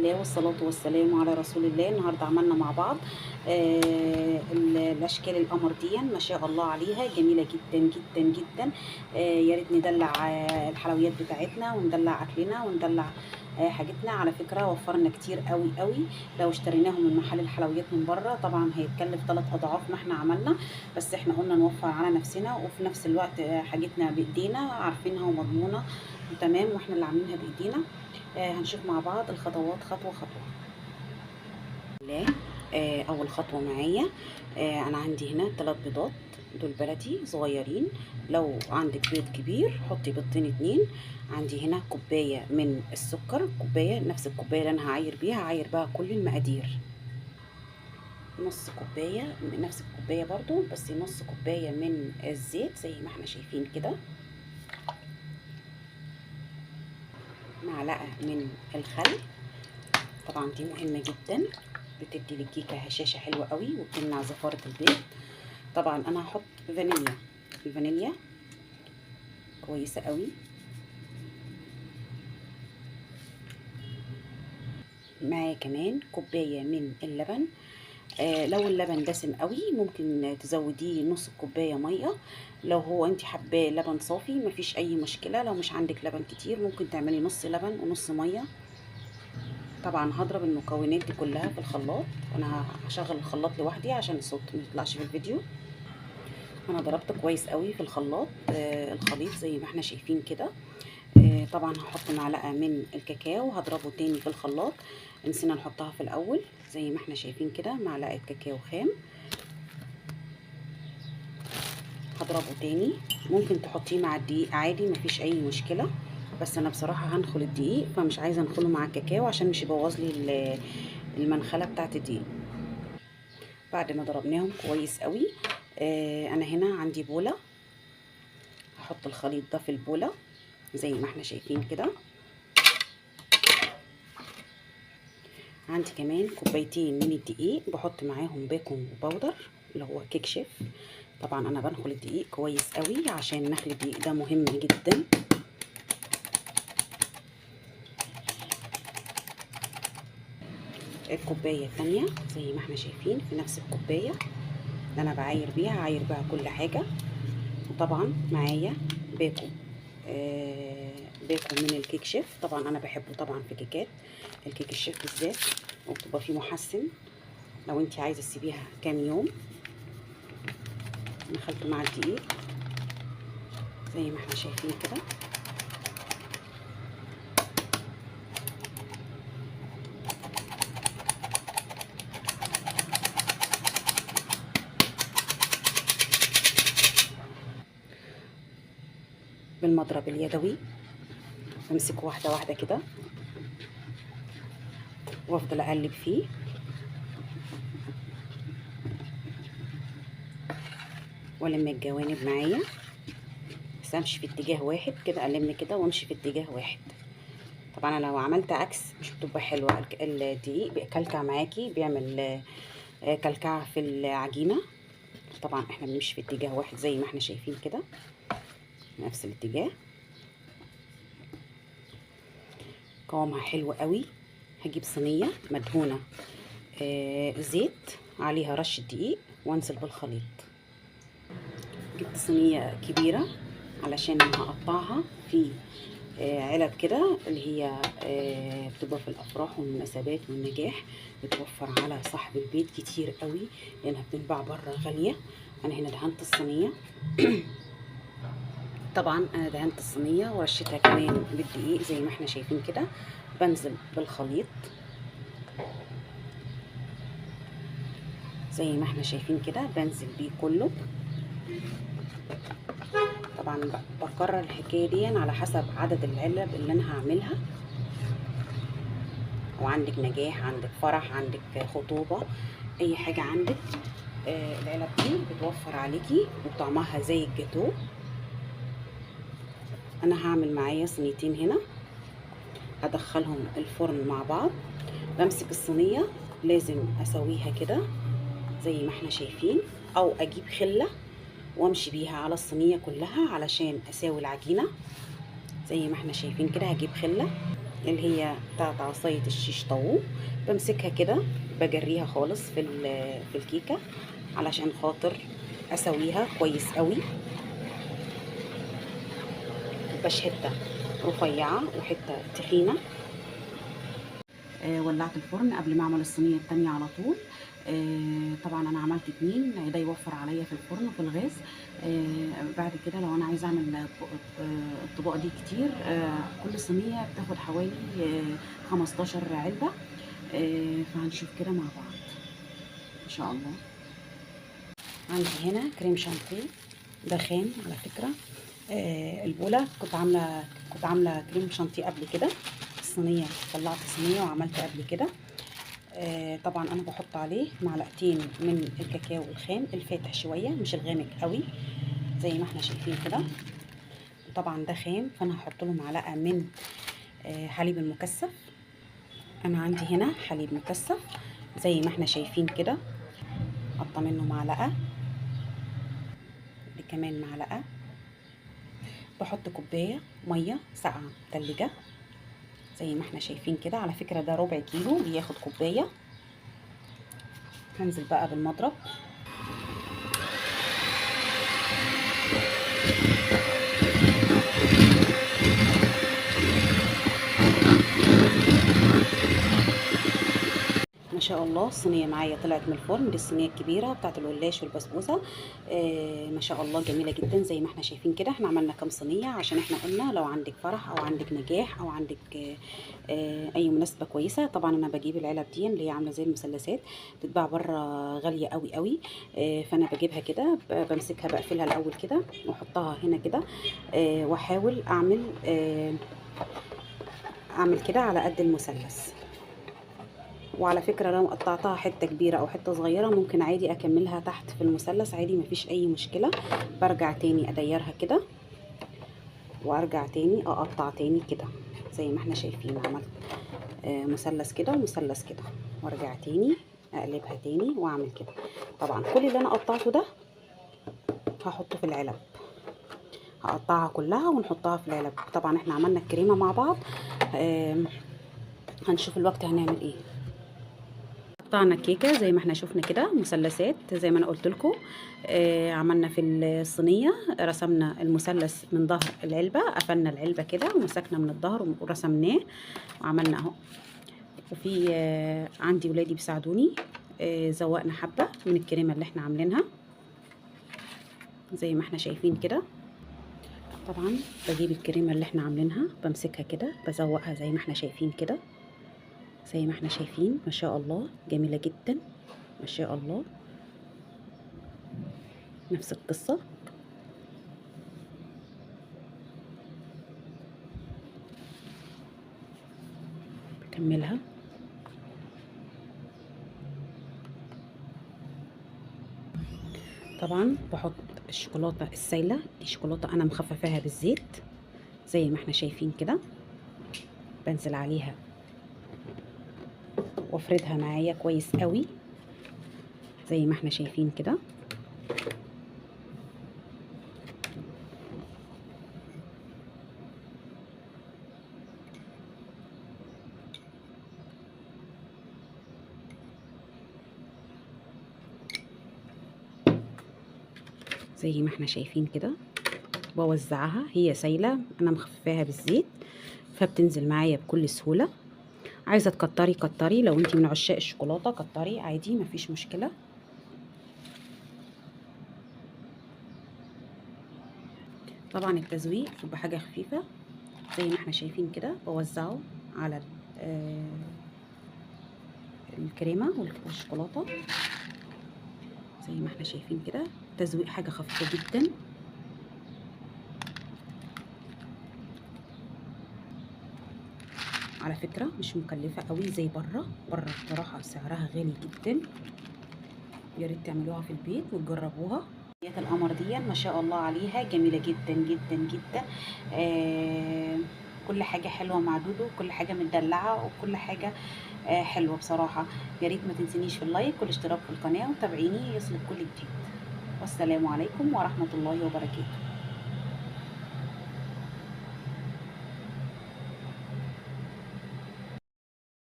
الله والصلاة والسلام على رسول الله. النهارده عملنا مع بعض الاشكال القمر دي، ما شاء الله عليها، جميلة جدا جدا جدا. يا ريت ندلع الحلويات بتاعتنا وندلع اكلنا وندلع حاجتنا. على فكرة وفرنا كتير قوي قوي لو اشتريناهم من محل الحلويات من بره، طبعا هيتكلف 3 اضعاف ما احنا عملنا، بس احنا قلنا نوفر على نفسنا وفي نفس الوقت حاجتنا بايدينا عارفينها ومضمونه تمام، واحنا اللي عاملينها بايدينا. هنشوف مع بعض الخطوات خطوة خطوة. اول خطوة معايا، انا عندي هنا 3 بيضات دول بلدي صغيرين، لو عندك بيض كبير حطي بيضتين 2. عندي هنا كوباية من السكر، كوباية نفس الكوباية اللي انا هعاير بيها، هعاير بها كل المقادير. نص كوباية نفس الكوباية برضو، بس نص كوباية من الزيت زي ما احنا شايفين كده، معلقه من الخل، طبعا دي مهمة جدا، بتدي للكيكه هشاشة حلوة قوي وبتمنع زفاره البيض. طبعا انا هحط فانيليا، الفانيليا كويسة قوي. معايا كمان كوباية من اللبن، لو اللبن دسم قوي ممكن تزوديه نص كوباية مية، لو هو انت حباه لبن صافي مفيش اي مشكلة، لو مش عندك لبن كتير ممكن تعملي نص لبن ونص مية. طبعا هضرب المكونات دي كلها في الخلاط، انا هشغل الخلاط لوحدي عشان الصوت ما يطلعش في الفيديو. انا ضربت كويس قوي في الخلاط الخليط زي ما احنا شايفين كده. طبعا هحط معلقه من الكاكاو، هضربه تاني في الخلاط، نسينا نحطها في الاول زي ما احنا شايفين كده، معلقه كاكاو خام هضربه تاني. ممكن تحطيه مع الدقيق عادي مفيش اي مشكلة، بس انا بصراحة هنخل الدقيق فمش عايزه انخله مع الكاكاو عشان مش يبوظ لي المنخله بتاعه الدقيق. بعد ما ضربناهم كويس قوي، انا هنا عندي بوله، هحط الخليط ده في البوله زي ما احنا شايفين كده. عندي كمان كوبايتين من الدقيق، بحط معاهم baking powder اللي هو كيك شيف. طبعا انا بنخل الدقيق كويس قوي عشان نخل الدقيق ده مهم جدا. الكوباية الثانية زي ما احنا شايفين في نفس الكوباية اللي انا بعاير بيها، عاير بيها كل حاجة. وطبعا معايا باكو باكو من الكيك شيف، طبعا انا بحبه طبعا في كيكات الكيك الشيف بالذات، وبتبقى فيه محسن لو انت عايزه تسيبيها كام يوم. نخلطه مع الدقيق زي ما احنا شايفين كده. بالمضرب اليدوي بمسكه واحدة واحدة كده وافضل اقلب فيه. والم الجوانب معايا، بس امشي في اتجاه واحد كده، الم كده وامشي في اتجاه واحد. طبعا انا لو عملت عكس مش بتبقى حلوة، الدقيق بيكلكع معاكي، بيعمل كلكعه في العجينة. طبعا احنا بنمشي في اتجاه واحد زي ما احنا شايفين كده، نفس الاتجاه. قوامها حلو قوي. هجيب صينية مدهونه زيت عليها رشه دقيق وانزل بالخليط. جبت صينية كبيرة علشان هقطعها في علب كده اللي هي بتبقى في الافراح والمناسبات والنجاح، بتوفر على صاحب البيت كتير قوي لانها بتنباع بره غالية. انا هنا دهنت الصينية طبعا انا دهنت الصينية ورشيتها كمان بالدقيق زي ما احنا شايفين كده. بنزل بالخليط زي ما احنا شايفين كده، بنزل بيه كله. طبعا بكرر الحكاية دي على حسب عدد العلب اللي انا هعملها. وعندك نجاح، عندك فرح، عندك خطوبه، اي حاجة عندك، العلب دي بتوفر عليكي وطعمها زي الجاتوه. انا هعمل معايا صينيتين هنا، هدخلهم الفرن مع بعض. بمسك الصينية لازم اسويها كده زي ما احنا شايفين، او اجيب خله وامشي بيها على الصينية كلها علشان اساوي العجينة زي ما احنا شايفين كده. هجيب خله اللي هي بتاعت عصاية الشيش طاووق. بمسكها كده بجريها خالص في الكيكه علشان خاطر اسويها كويس قوي، متبقاش حتة رفيعة وحتة تخينة. ولعت الفرن قبل ما اعمل الصينية التانية على طول. طبعا انا عملت 2، ده يوفر عليا في الفرن وفي الغاز. بعد كده لو انا عايزه اعمل الطبقة دي كتير، كل صينية بتاخد حوالي 15 علبة. فهنشوف كده مع بعض ان شاء الله. عندي هنا كريم شانتيه، ده خام على فكرة. البوله كنت عامله كريم شانتيه قبل كده، الصينية طلعت صينية وعملت قبل كده. طبعا انا بحط عليه معلقتين من الكاكاو الخام الفاتح شوية، مش الغامق قوي زي ما احنا شايفين كده. طبعا ده خام، فانا هحط له معلقه من حليب المكثف. انا عندي هنا حليب مكثف زي ما احنا شايفين كده، حاطه منه معلقه، دي كمان معلقه. بحط كوباية مية ساقعه متلجه زي ما احنا شايفين كده. على فكرة ده ربع كيلو بياخد كوباية. هنزل بقى بالمضرب. ما شاء الله الصينية معايا طلعت من الفرن، دي الصينية الكبيرة بتاعت القلاش والبسبوسه. ما شاء الله جميلة جدا زي ما احنا شايفين كده. احنا عملنا كام صينية عشان احنا قلنا لو عندك فرح او عندك نجاح او عندك اي مناسبة كويسة. طبعا انا بجيب العلب دي اللي هي عامله زي المثلثات، بتتباع بره غالية قوي قوي. فانا بجيبها كده، بمسكها بقفلها الاول كده واحطها هنا كده، واحاول اعمل كده على قد المثلث. وعلى فكرة لو قطعتها حتة كبيرة او حتة صغيرة ممكن عادي اكملها تحت في المثلث عادي، مفيش اي مشكلة. برجع تاني اديرها كده وارجع تاني اقطع تاني كده زي ما احنا شايفين. عملت مثلث كده ومثلث كده، وارجع تاني اقلبها تاني واعمل كده. طبعا كل اللي انا قطعته ده هحطه في العلب، هقطعها كلها ونحطها في العلب. طبعا احنا عملنا الكريمة مع بعض، هنشوف الوقت هنعمل ايه. قطعنا الكيكه زي ما احنا شفنا كده مثلثات زي ما انا قلت لكم. عملنا في الصينية، رسمنا المثلث من ظهر العلبة، قفلنا العلبة كده ومسكنا من الظهر ورسمناه وعملنا اهو. وفي عندي ولادي بيساعدوني، زوقنا حبه من الكريمة اللي احنا عاملينها زي ما احنا شايفين كده. طبعا بجيب الكريمة اللي احنا عاملينها بمسكها كده بزوقها زي ما احنا شايفين كده، زي ما احنا شايفين. ما شاء الله جميلة جدا ما شاء الله. نفس القصة. بكملها. طبعا بحط الشوكولاتة السايلة، دي شوكولاتة انا مخففاها بالزيت زي ما احنا شايفين كده. بنزل عليها وافردها معايا كويس قوي زي ما احنا شايفين كده. زي ما احنا شايفين كده بوزعها، هي سايله انا مخففاها بالزيت فبتنزل معايا بكل سهولة. عايزه تكتري كتري، لو انت من عشاق الشوكولاتة كتري عادي مفيش مشكلة. طبعا التزويق بتبقى حاجة خفيفة زي ما احنا شايفين كده. بوزعه على الكريمة والشوكولاته زي ما احنا شايفين كده. تزويق حاجة خفيفة جدا. على فكرة مش مكلفة قوي زي بره، بره بصراحة سعرها غالي جدا. يا ريت تعملوها في البيت وتجربوها. القمر دي ما شاء الله عليها جميلة جدا جدا جدا. كل حاجة حلوة مع دودو، كل حاجة متدلعة وكل حاجة حلوة بصراحة. يا ريت ما تنسينيش في اللايك والاشتراك في القناة وتابعيني يصلك كل جديد. والسلام عليكم ورحمة الله وبركاته.